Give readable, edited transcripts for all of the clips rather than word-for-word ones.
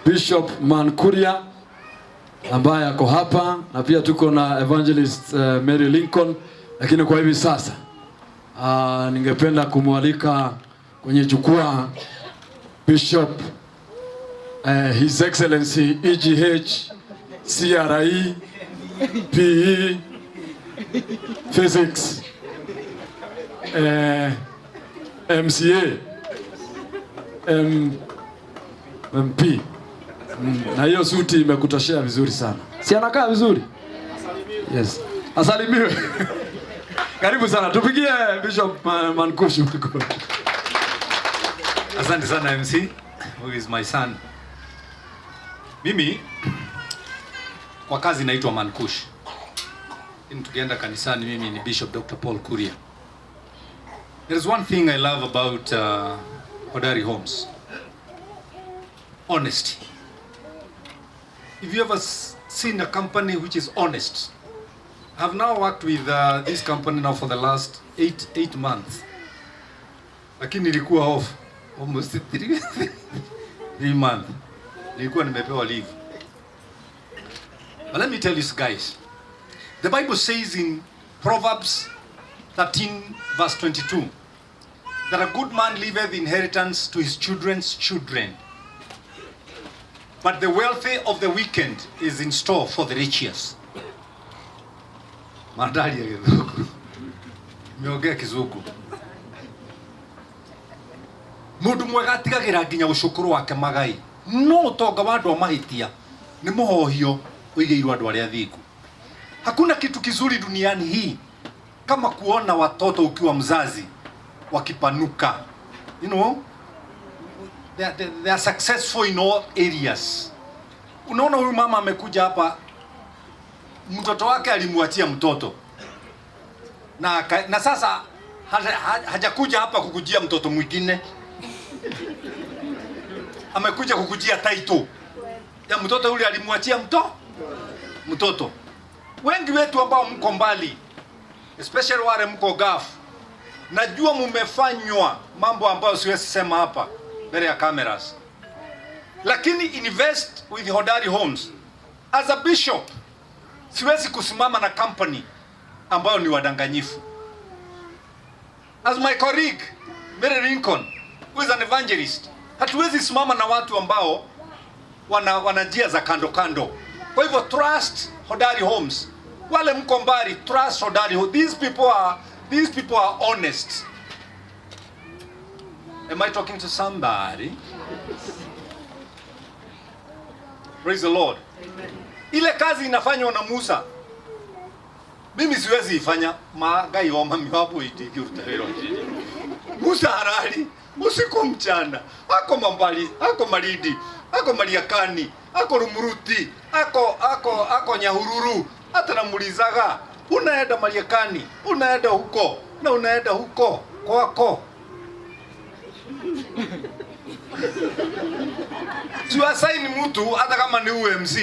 Bishop Mankuria ambaye ako hapa na pia tuko na Evangelist Mary Lincoln, lakini kwa hivi sasa ningependa kumwalika kwenye jukwaa Bishop His Excellency EGH CRE PE Physics MCA MP. Na hiyo suti imekutoshea vizuri sana. Si anakaa vizuri? Yes. Asalimiwe. Karibu sana. Tupigie Bishop Mankushu. Asante sana MC, who is my son. Mimi kwa kazi naitwa Mankush. Lakini tukienda kanisani mimi ni Bishop Dr. Paul Kuria. There is one thing I love about Hodari Homes. Honesty. If you ever seen a company which is honest, I've now worked with this company now for the last eight months. Lakini nilikuwa off almost 3 months. Nilikuwa nimepewa leave. But let me tell you guys, the Bible says in Proverbs 13 verse 22 that a good man leaveth inheritance to his children's children. But the welfare of the wicked is in store for the righteous. Mandari ya Githungu. Nimeongea Kizungu. Mundu mwega atigagira nginya ucukuru wake magai. No utonga wa andu a mahitia ni muhohio uigeirwo andu aria athingu. Hakuna kitu kizuri duniani hii kama kuona watoto ukiwa mzazi wakipanuka. You know, they are successful in all areas. Unaona huyu mama amekuja hapa, mtoto wake alimwachia mtoto na sasa hajakuja hapa kukujia mtoto mwingine, amekuja kukujia title ya mtoto yule alimwachia mtoto. Wengi wetu ambao mko mbali, especially wale mko Gulf, najua mumefanywa mambo ambayo siwezi sema hapa mbele ya cameras, lakini invest with Hodari Homes. As a bishop, siwezi kusimama na company ambayo ni wadanganyifu. As my colleague Mary Lincoln, who is an evangelist, hatuwezi simama na watu ambao wana njia za kando kando. Kwa hivyo trust Hodari Homes. Wale mko mbali, trust Hodari Homes. These people are honest. Am I talking to somebody? Praise the Lord. Amen. Ile kazi inafanywa na Musa, mimi siwezi ifanya. Magai wa mami wapo itiki utawero. Musa harali usiku mchana, ako Mambali, ako Malindi, ako Mariakani, ako Rumuruti, ako Nyahururu. Hata namulizaga, unaenda Mariakani, unaenda huko na unaenda huko kwako. Siwasaini mtu hata kama ni UMC,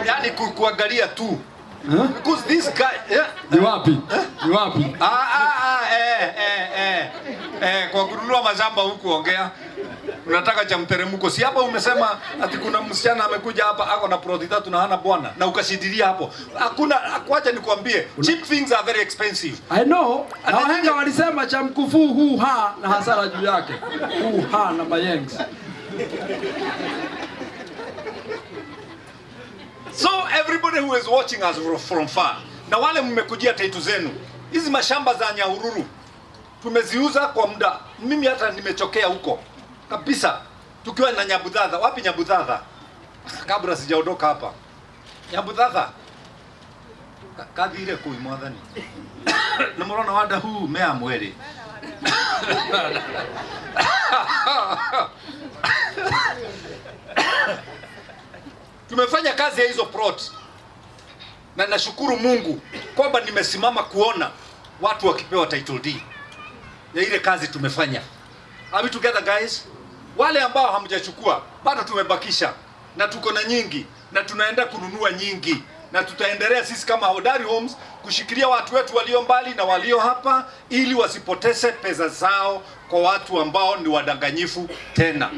yani kuangalia tu. Because this guy, yeah. Ni wapi? Ni wapi? Kwa kununua mashamba huku ongea. Unataka cha mteremko. Si hapa umesema ati kuna msichana amekuja hapa ako na ploti 3 na hana bwana na ukashidilia hapo. Hakuna, kwacha nikwambie, cheap things are very expensive. I know. Na wahenga walisema cha mkufuu huu ha na hasara juu yake. Huu ha na mayengs. So everybody who is watching us from far, na wale mmekujia title zenu, hizi mashamba za Nyahururu tumeziuza kwa muda. Mimi hata nimechokea huko kabisa, tukiwa na Nyabudhatha. Wapi Nyabudhatha? Kabla sijaondoka hapa, Nyabudhatha kathire kui mwathani na murona wanda hu mea mweri. Tumefanya kazi ya hizo plot na nashukuru Mungu kwamba nimesimama kuona watu wakipewa title deed ya ile kazi tumefanya. Are we together guys? Wale ambao hamjachukua bado tumebakisha na tuko na nyingi na tunaenda kununua nyingi na tutaendelea sisi kama Hodari Homes kushikilia watu wetu walio mbali na walio hapa ili wasipoteze pesa zao kwa watu ambao ni wadanganyifu tena.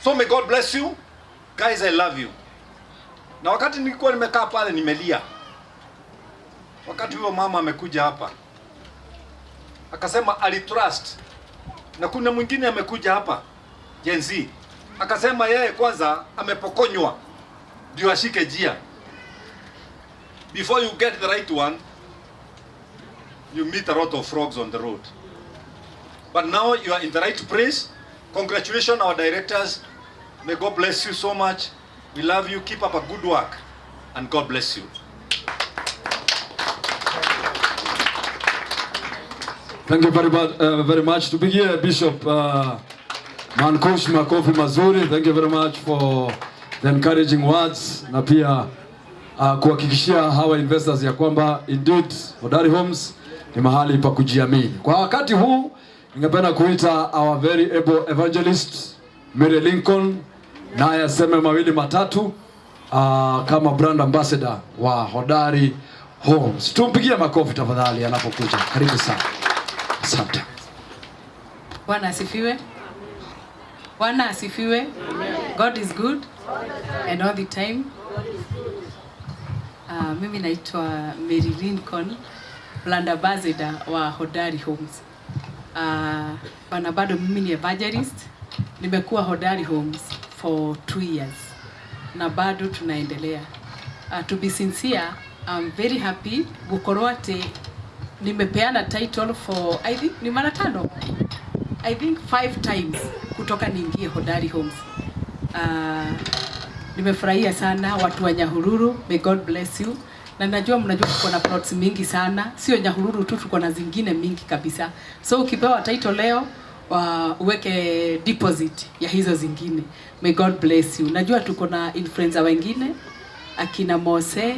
So may God bless you guys, I love you. Na wakati nilikuwa nimekaa pale nimelia, wakati huyo mama amekuja hapa akasema alitrust, na kuna mwingine amekuja hapa Gen Z akasema yeye kwanza amepokonywa ndio ashike njia. Before you get the right one, you meet a lot of frogs on the road. But now you are in the right place. Congratulations, our directors. May God bless you so much. We love you. Keep up a good work. And God bless you. Thank you very much, very much. Tupigie Bishop Mankush makofi mazuri. Thank you very much for the encouraging words na pia kuhakikishia hawa investors ya kwamba indeed Hodari Homes ni mahali pa kujiamini. Kwa wakati huu ningependa kuita our very able evangelist Mary Lincoln naye aseme mawili matatu kama brand ambassador wa Hodari Homes. Tumpigie makofi tafadhali anapokuja. Karibu sana. Asante. Bwana asifiwe. Bwana asifiwe. God is good and all the time. Mimi naitwa Mary Lincoln, brand ambassador wa Hodari Homes. Bana bado mimi ni evangelist. Nimekuwa Hodari Homes for 2 years na bado tunaendelea. To be sincere, I'm very happy gukorwo ati nimepeana title for, I think, ni mara tano, I think five times kutoka niingie Hodari Homes. Nimefurahia sana watu wa Nyahururu, may God bless you. Na najua mnajua tuko na plots mingi sana, sio Nyahururu tu, tuko na zingine mingi kabisa. So ukipewa title leo uweke deposit ya hizo zingine. May God bless you. Najua tuko na influencer wengine akina Mose,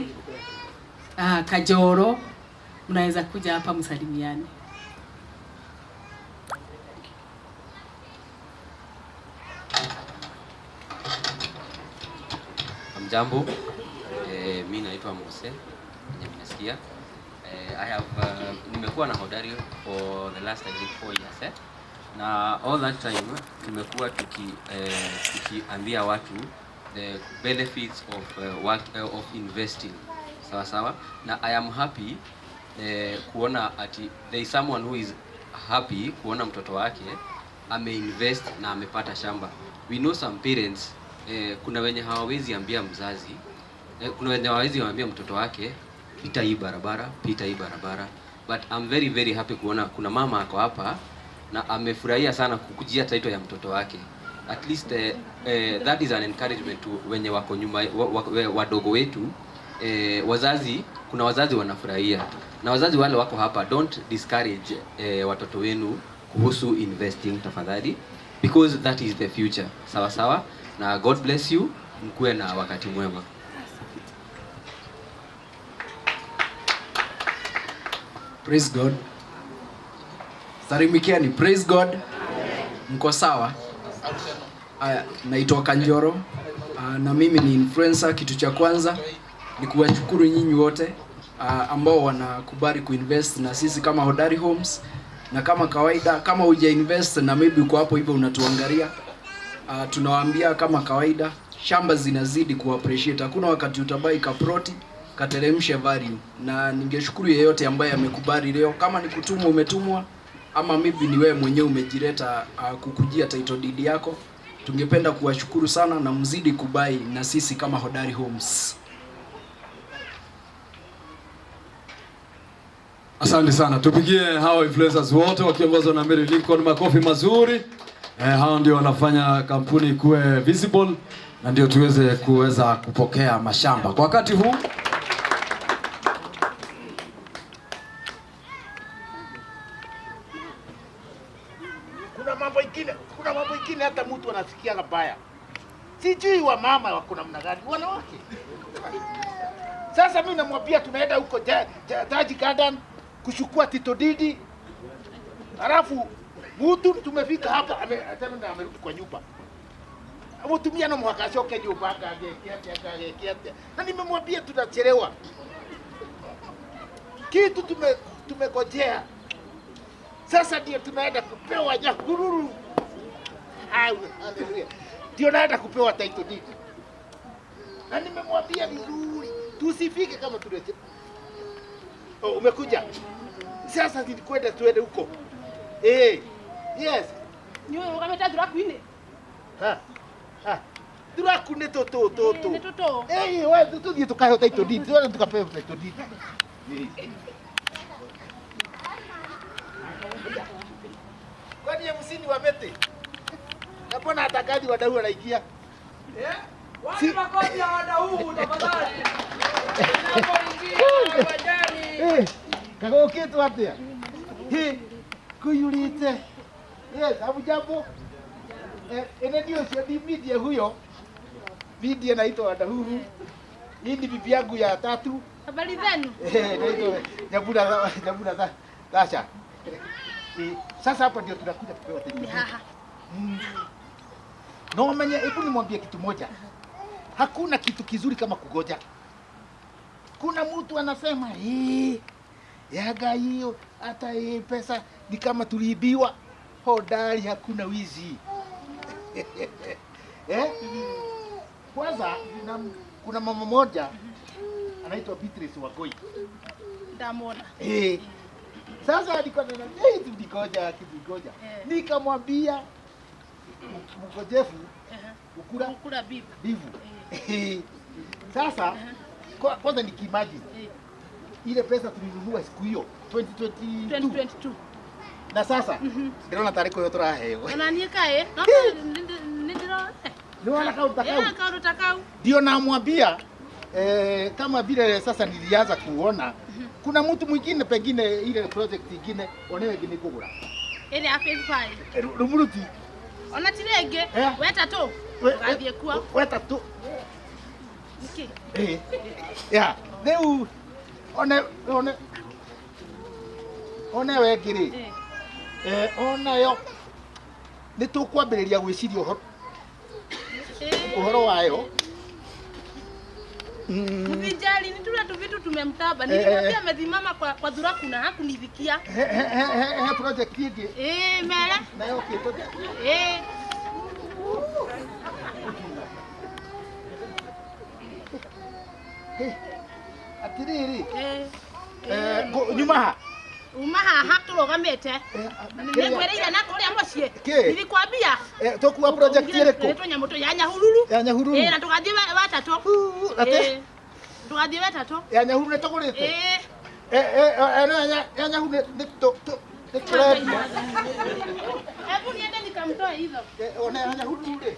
Kajoro, mnaweza kuja hapa msalimiane. Hamjambo, mi naitwa Mose mwenye mmesikia. I have nimekuwa na Hodari for the last, I think, 4 years, eh? Na all that time tumekuwa tukiambia watu the benefits of work, of investing, sawa sawa, na I am happy kuona ati there is someone who is happy kuona mtoto wake ameinvest na amepata shamba. We know some parents, kuna wenye hawawezi ambia mzazi, kuna wenye hawawezi ambia mtoto wake, "Pita hii barabara, pita hii barabara." But I'm very very happy kuona kuna mama ako hapa na amefurahia sana kukujia title ya mtoto wake. At least that is an encouragement to wenye wako nyuma, wadogo wetu, wazazi. Kuna wazazi wanafurahia, na wazazi wale wako hapa, don't discourage watoto wenu kuhusu investing tafadhali, because that is the future. Sawa sawa, na God bless you, mkuwe na wakati mwema. Praise God. Salimikiani, praise God. Mko sawa? Aya, naitwa Kanjoro. Na mimi ni influencer. Kitu cha kwanza ni kuwashukuru nyinyi wote ambao wanakubali kuinvest na sisi kama Hodari Homes, na kama kawaida, kama huja invest na maybe uko hapo hivyo unatuangalia, tunawaambia kama kawaida, shamba zinazidi kuappreciate. Hakuna wakati utabuy kaploti kateremshe value, na ningeshukuru yeyote ambaye amekubali leo, kama ni kutumwa umetumwa, ama maybe ni wewe mwenyewe umejileta kukujia title deed yako. Tungependa kuwashukuru sana na mzidi kubuy na sisi kama Hodari Homes. Asante sana, tupigie hawa influencers wote wakiongozwa na Mary Lincoln makofi mazuri. Hao ndio wanafanya kampuni ikuwe visible na ndio tuweze kuweza kupokea mashamba kwa wakati huu. Kuna mambo ingine hata mtu anasikia baya. Sijui wa mama wako namna gani, wanawake. Sasa mimi namwambia tunaenda huko Taji Garden kuchukua title deed. Halafu mtu tumefika hapa tena na amerudi kwa nyumba. Mutumia no mũhaka acoke nyumba akageke atia akageke atia. Na nimemwambia tunachelewa. Kitu tumegojea. Sasa ndio tunaenda kupewa Nyahururu. Haleluya. Ndio naenda kupewa title deed. Na nimemwambia vizuri, tusifike kama tulete. Oh, umekuja. Sasa nilikwenda tuende huko. Eh. Yes. Niwe ukameta thuraku-inĩ. Ha. Ha. Thuraku nĩ tũtũ tũtũ. Nĩ tũtũ. Eh, we tũthiĩ tũkaheo title deed. Tuende tukapewa title deed. Kwani MC ni wa mete? Na mbona hatakazi wadau wanaingia? Eh? Wapi makofi ya wadau tafadhali? Tunapoingia uwanjani. Eh, kagokitwo atia? Hi, kuyurite. Yes, hamjambo? Eh, ene ndio sio ni media huyo. Media naitwa Wadahuhu. Hii ni bibi yangu ya tatu. Habari zenu? Eh, naitwa Nyabura Nyabura Dasha. Sasa hapa ndio tunakuja kupewa title. No mwenye, hebu nimwambie kitu moja. Hakuna kitu kizuri kama kugoja. Kuna mtu anasema yaga hiyo hata hii pesa ni kama tuliibiwa. Hodari hakuna wizi. Eh? Kwanza kuna mama moja anaitwa Beatrice Wagoi. Ndamwona. Eh. Sasa alikuwa ananiambia tuligoja kidogoja. Nikamwambia mgojefu ukura bivu. Sasa kwanza nikimagine ile pesa tulinunua siku hiyo 2022. Na sasa ndĩrona tarĩ kũheo tũraheo. Ona niĩ kaĩ no nĩndĩrona. Nĩwona kaũndũ ta kau? Kaũndũ ta kau. Ndio namwambia kama vile sasa nilianza kuona kuna mtu mwingine pengine ile project ingine onewe ngine kugura. Ile ya phase 5. Rumuruti. Ona ti rĩngĩ wetatũ ũgathiĩ kuo. Wetatũ. Nĩkĩ? Eh. Ya, rĩu one one one wengĩ rĩ. Onayo nĩ tũkwambĩrĩria gwĩciria ũhoro wayo. Msijali, ni tule tu vitu tumemtaba. Nilimwambia amesimama kwa dhuraku na hakunifikia. He project ĩngĩ. Mere. Nayo kĩtũ. Atiriri. Nyuma ha. Uma haha tũrũgamĩte. Nĩngwĩrĩire na kũrĩa mũciĩ. Nilikwambia. Tũkua project ĩrĩkũ? Ĩtwo nyamũ ya Nyahururu. Ya Nyahururu. Na tũgathiĩ wetatũ. Tũgathiĩ wetatũ. Ya Nyahururu nĩ tũgũrĩte? Ya Nyahururu nĩ tũrendia. Hebu niende nikamtoe hizo. Ona ya Nyahururu rĩ.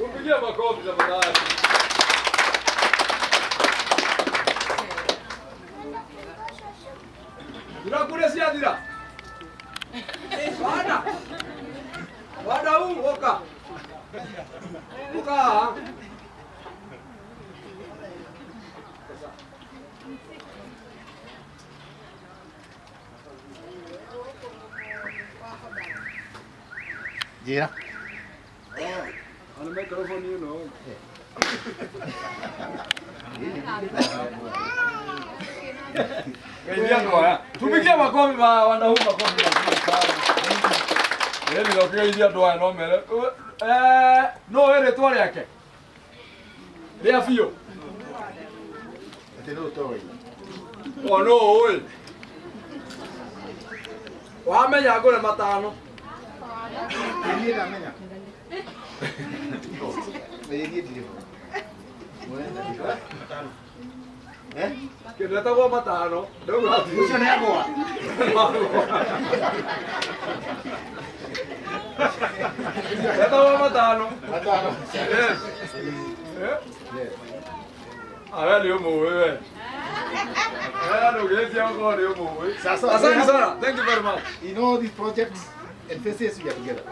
Mpigie makofi tafadhali. Turakure ciathira. Wada. Wada huu oka. Oka. Jira. On the microphone, you know. Tupigie makofi wana huu makofi mazuri sana. Yeye ndio kigeithia andũ aya no mere. No we rĩtwa rĩake. Rĩa biũ. Atĩ no ũtoĩ. O no ũĩ. Wamenya ngũre matano. Niĩ ndamenya. Niĩ ndirĩ ho. Kĩndũ etagwo matano. Ũcio nĩ agũa. Etagwo matano. Matano. Yes. Awe nĩ ũmũĩ we. Ndũgĩtie okorwo nĩ ũmũĩ. Sasa Asante sana. Thank you very much. In all these projects and faces we are together.